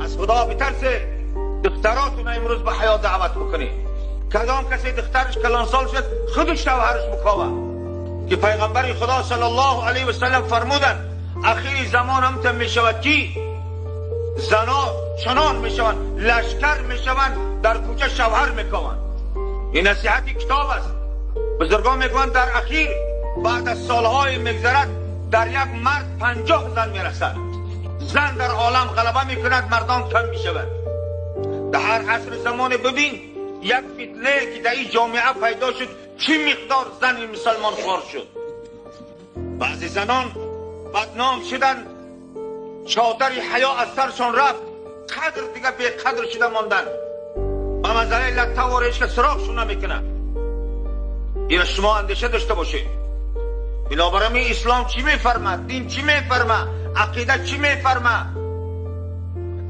Аз Худо битарсед, духтаротون имрӯз ба ҳаё даъват бикунед. Кадом касе духтараш калонсол шуд, худаш шавҳараш бикова. Ки пайғамбари Худо саллаллоҳу алайҳи васаллам фармуданд, ахири замон ҳамта мешавад ки зано чунон мешаванд, лашкар мешаванд, дар кӯча шавҳар мекованд. Ин насиҳати китоб аст. Бузургон мегӯянд, дар ахир баъд аз солҳое мегзарад, дар як мард 50 зан мерасад. Зан дар олам ғалаба мекунад, мардон кам мешаванд. Дар ҳар асри замоне бибин, як фитнае ки дар ин ҷомеа пайдо шуд, чӣ миқдор зани мусалмон хор шуд. Баъзе занон бадном шуданд, чодари ҳаё аз саршон рафт, қадр дига беқадр шуда монданд. Ба манзараи латтавор ҳеч кас суроғшон намекунад. Ина шумо андеша дошта бошед. Бинобар ин ислом чӣ мефармад, дин чӣ мефарма, ақида чӣ мефарма?